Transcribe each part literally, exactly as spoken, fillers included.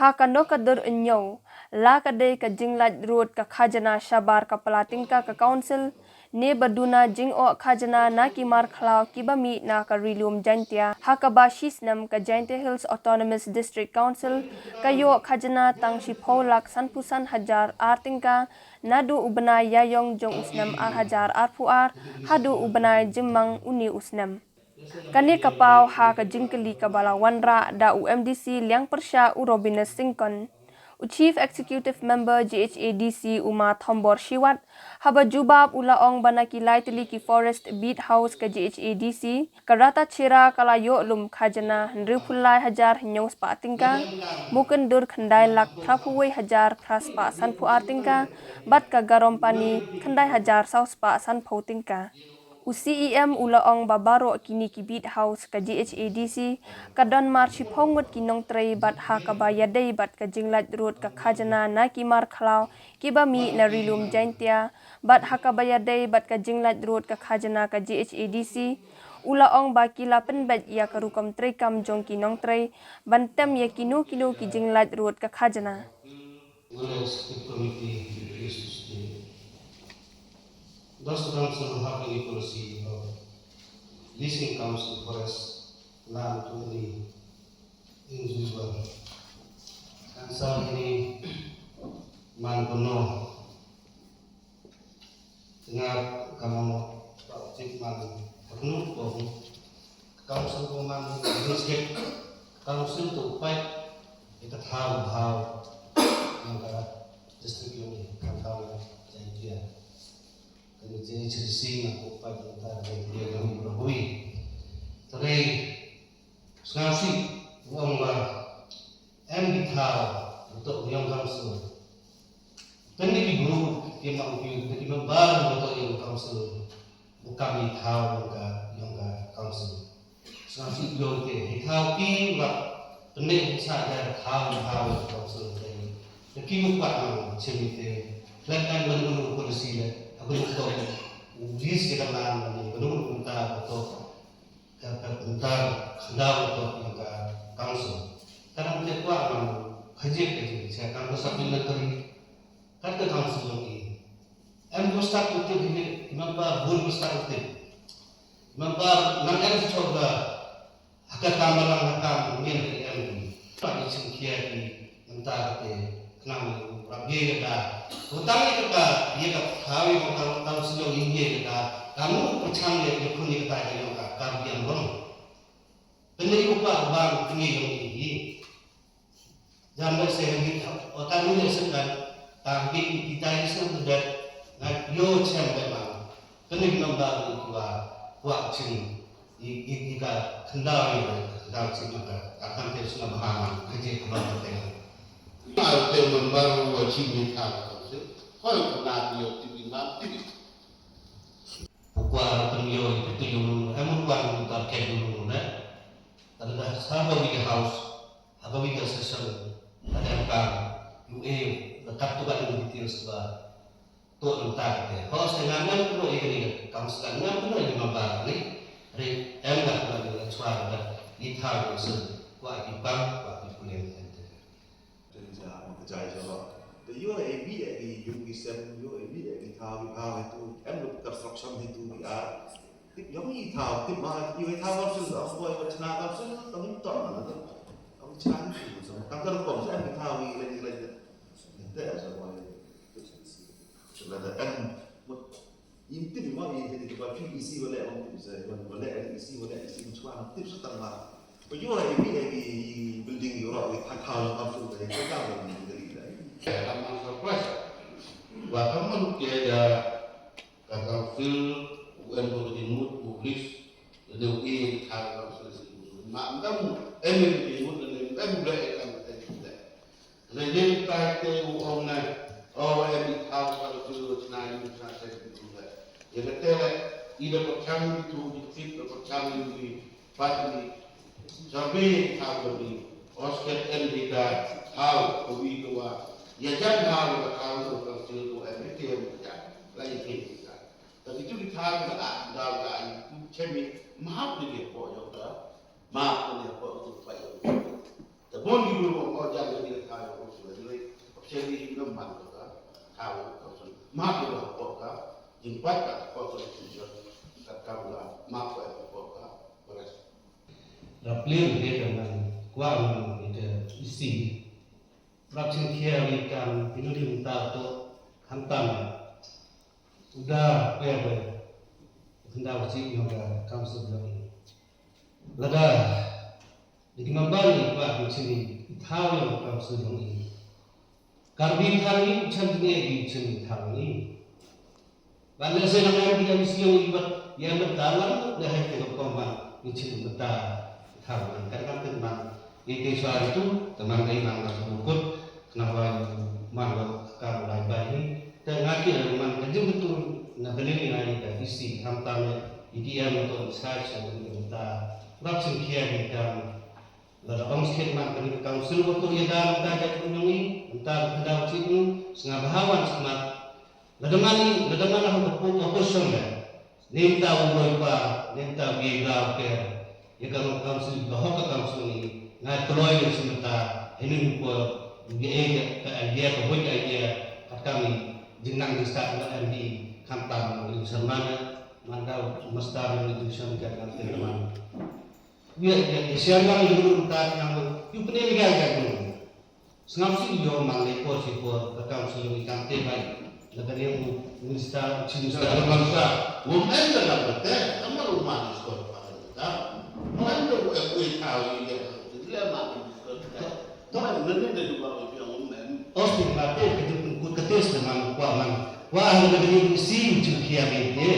Ka nongkyndur hynñiew la ka dei ka jinglait rud ka khajna shabar ka pla tyngka ka council, ne ba duna jingoh khajna na ki mar khlaw kiba mih na ka Ri Lum Jaintia, ha kaba shisnem ka Jaintia Hills Autonomous District Council ka ïoh khajna tang shiphew lak sanphew san hajar ar tyngka naduh u bnai Ïaïong jong u snem ar hajar arphew ar haduh u bnai Jymmang une u snem. Kane ka paw ha ka jingkylli kaba la wanrah da u M D C Liangpyrshah u Robinus Syngkon. U Chief Executive Member G H A D C u Ma Thombor Shiwat, haba jubab u la ong ba na ki lai tylli ki Forest Beat House ka G H A D C, ka Ratacherra ka la ïoh lum khajna hynriewphew lai hajar hynñiew spah tyngka, Mukyndur khyndai lak phraphew wei hajar phra spah sanphew ar tyngka, bad ka Garompani khyndai hajar saw spah sanphew tyngka. U C E M u la ong ba baroh kine ki Beat House ka G H A D C ka don mar shiphew ngut ki nongtrei bad ha kaba ïadei bad ka jinglait rud ka khajna na ki mar khlaw kiba mih na Ri Lum Jaintia bad ha kaba ïadei bad ka jinglait rud ka khajna ka G H A D C, u la ong ba ki la pynbeit ïa ka rukom treikam jong ki nongtrei ban tem ïa kino kino ki jinglait rud ka khajna. Ngone Executive Committee request to stay. Does the council have any policy of leasing council forest land to any individual? Answer: ini man kono. Nga kamo ba u tip man kano ko council ko man district council to fight ita thaw thaw yang ka district yong ka thaw Jaintia. Kani je chiri sing ko fight yang ta Jaintia yang ko hui. Tare sngasi ngong ba em di thaw to yong council. Tang ki bru ki ma u ki ki member ba to ïa ka council. Bukan di thaw ïa ka ïa ka council. Sa si ïa ke di thaw ki ba pynne sa da thaw di thaw ïa ka council te. Te ki mu kwat ma chim te. Plan kan ban ban policy le. Aku lu to. List ïa ka man ban ban ta to. Ka ka tang khyndaw to ïa ka council. Ka nang te kwah nang khajit ka jingshai ka supplementary. Kat ka council jong i. Em ko start utip hi ne, i member bun ko start utip. I member nang em chok da. Ha ka kam balang ha kam ngin ka em. Pat i chim kia ki. Mynta kate khnang rap ye ka da. Utang ye ka da ye ka thawi ko ka tau silo ye ye ka da. Kamu pachang ye ye kun ye ka da ye ka ka ye long. Pynlei u pa bang pynlei yong ye. Jan le se ni o ta ni le se kan ta ki ki ta ye se da. Na yo chen be bang. Kane ki nong ba ki kwa, kwa chin, i, i, i ka khyndaw i, khyndaw chin ma ka, ka kan te sna ba ha ma, ka je ka ba ka te. Ma te man ba ro wa chin ni ka ka se. Hoi ka na ki yo ti ni ma ti. Kwa kan yo i tu yo, em kwa ni ka ke yo ne. Ada da sa ba wi house, ha ba wi session, ada ka, U A, da ka tu ka ni details ba. To nta te. Hos te ngam ngam kuno ïa kane ka council, ngam kuno ïa member ne. Re em ngam kuno ïa chwa ba i thaw council. Kwa ki pang, kwa ki pulen te. Te ja ma ka jai ja ba. Te yo e bi e ki yung ki sem, yo e bi e ki thaw ki thaw itu. Em lo construction itu ki ar. Tip yong i thaw, tip ma i thaw council, am boy ba chna council, tang to na. Am chna ni. Tang ka rukom em ki thaw ni le ni le. Te sa boy. Lada em mut, ïa tip ma ïa tip ba P E C wala em tip sa wala em E C wala E C mut chuan tip sa tang ma. Ba ïoh ïa ïa building ïoh ïa thang thang lam kam sung ka ïa ka lam building ka ïa. Ka man surprise. Wa ka man ke da ka council u em ko di mut u list da u ïa ka council si. Ma ndam em di mut da em da ka. Lei lei tai te u ong nai, o e di thaw ka lu tu chna yu chna te di tu le. Ye ka te le, i da pa chang di tu di tip da pa chang di di pa di. Sa be thaw ka di, os ke en di ka thaw ka wi ka wa. Ye jan thaw ka thaw ka ka tu ko e di te ka jan. La i ke di ka. Ta di tu di thaw ka a da ka i tu chemi ma hap di ke po yo ka. Ma hap di ke po tu pa yo. Mon ki bru ko ja ni ka thaw ko su ni. Option ni ngam ban ko ka. Thaw ko su. Ma ko ko ka. Jingpait ka ko su. Ka ka ma ko ko ka. Beres. Rapling ke dengan kuang ite isi. Rap sing kia wi kam inu di minta tu hantam. Uda pia be. Hendak usi yoga kam sebelum. Lada Dagi member ni kwah ki chini thaw ïa ka council jong i. Karbi thaw i chan kine ki chini thaw i. Ban lehse nang em ki M C ïa i bad ïa bad dalam lehai te ka pom ban ki chini bad thaw i. Kan kan kan ban i te swa itu teman dei nang na sukut. Khnang ba man ba ka lai bai hi. Te nga ki man ka jingbetul na ka liang ïa ka D C, khamtam ïa D M to in charge ïa ka bynta rap sngewkhia ïa ka. Lada ong skhet man kane ka council ba to ïa da mynta jait kumne ngi mynta ka daw chit ngi sngewbha wan smat. Lada man, lada man ha ka opposition le. Nangta u roi pa, nangta u ïa ka u ker. Ïa ka long council, ka hok ka council ni. Nga kloi ïa shi mata, hynnin u por, u ïa ïa ka idea, ka buit idea, ka kam ni, jingnang jingstad na M D, khamtam u ïa sharman, man da u mastar ïa u ïa sharman ka kam te man. U ïa ïa sharman ïa u ta nang, u pynïa ïa ka. Sngap shu ïoh man lei por shi por ka kam shu ïoh i kam te bai. La ka ïoh u minister, chief minister. Ka man sa, wom en ka lam ka te, ka man u man skor pa ka ta. Man da u e u e thaw i ya ka te, le man skor ka te. To man ne ne da ju ba u ïoh wom en. Austin ma te ka ju pun kut ka te se man kwa man. Wa ha ka ïoh si u chu khia be te.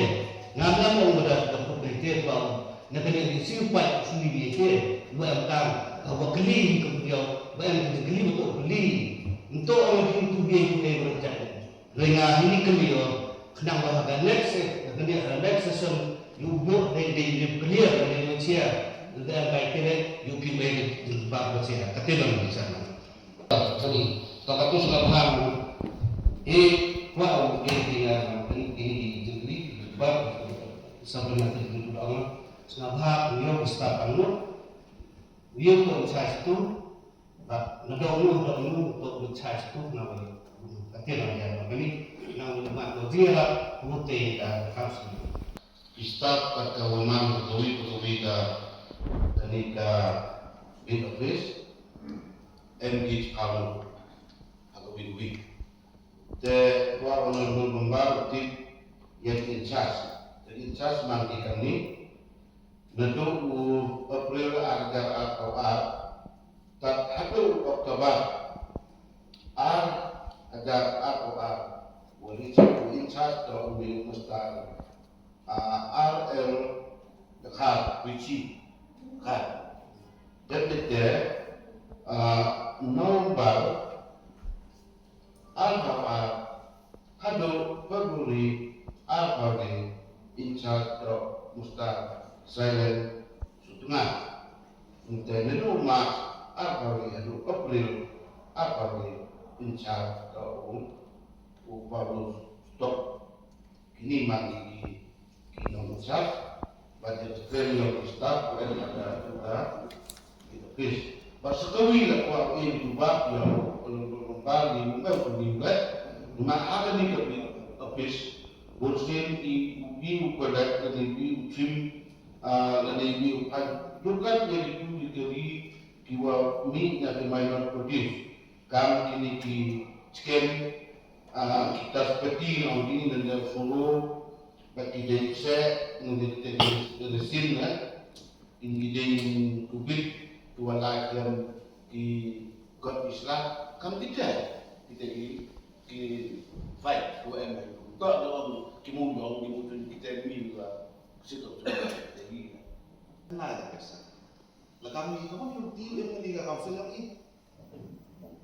Ngam ngam ong da ka put be te kwa. Na ka liang i siew pat sniew ïa te, wa em kam, ka wa kli ka pdiaw, wa em ka kli wa to kli. Nto ong ki tu ïa ki ne wa jat. Re nga hi ni kli ïa, khnang wa ha ka next, ka ne, uh, next session, yu yu de de yu clear, de yu chia, de em kai te ne, yu ki me de ba ko chia, ka te dang chia. Kani, to ka tu sngewbha. E, kwah ong, e, kini, kini, kini, kini, kini, ba, sa pernah terjadi tu dah, sngewbha, ong, ong, start ong, ong, ong, to, sa situ, ba, na dong, ong, dong, ong, to, ong, sa situ, na, ba, kati na, ya, ba, kini, na, ong, ma, to, dia, ong, te, da, kam, si. Ki start kat ka wa man ka wi ka wi ka kani ka bid office, em ki chikau ha ka wi wi. Te wa honorable member u tip ïa ki in charge. Te in charge man ki kani. Naduh u April ar hajar arphew ar tad haduh u October ar hajar arphew ar. Wa li chik u in charge to u Mister Ah, R L Dkhar, Richie Dkhar. Dep te, ah, November, arphew ar, haduh February, arphew ar, in charge to Mister Silent Sutnga. Te naduh March, arphew ar, haduh April, arphew ar, in charge to u, u Paulus Stok. Kini man ki, ki, ki nong in charge, bad ïa ki training of staff, bad ïa ka, ka, ki office. Bad sa kawei la kwah ïa ki jubab ïa u, u, u, u, ba ni, u, u, u, ni, u, ma ha kani ka office, bun sien i, u, i, u, collect, kani, i, u, trim, ah, kani, i, u, pan, dukan ïa ki, ki, ki, ki, wa, mi, ïa ki minor produce. Kam kini ki chicken, ah, ki taspati, ong kini nanda furu, bad ki dei se, nanda ki dei resin, eh. Kini ki dei kubit, ki walai kem ki kot isla, kam kita, kita ki, ki fight, ku em, to, to, ki mu yong, ki mu tun, kita mi, wa, situ, tu, kita ki. Nah, ya, biasa. La kam ni, kamu yung ti, yung ni ka council yang i.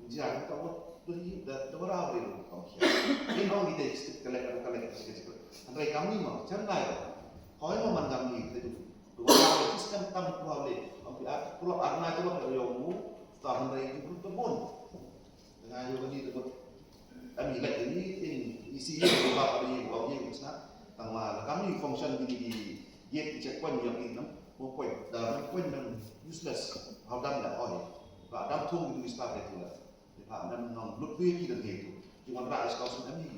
Jiang ka wat beri da da bara beri lo kong kia. Ni nong di tek stik kelek ada kelek stik stik. Andai kami mah, jangan lain. Kau yang mana kami kita tu. Dua hari sistem tam dua hari. Kami ah, tulak arna tulak dari yomu. Tahu andai itu pun kebun. Dengan yoga di tempat kami lagi ini ini isi ini dua hari dua hari sana. Tangwa kami function di di gate di checkpoint yang ini. Mo point da mo point dan useless. How done that all. Ba dam thung ki tu ki star te tu la. Ba dam nong lut pi ki dang he tu. Ki wan ra is kau sun em ni.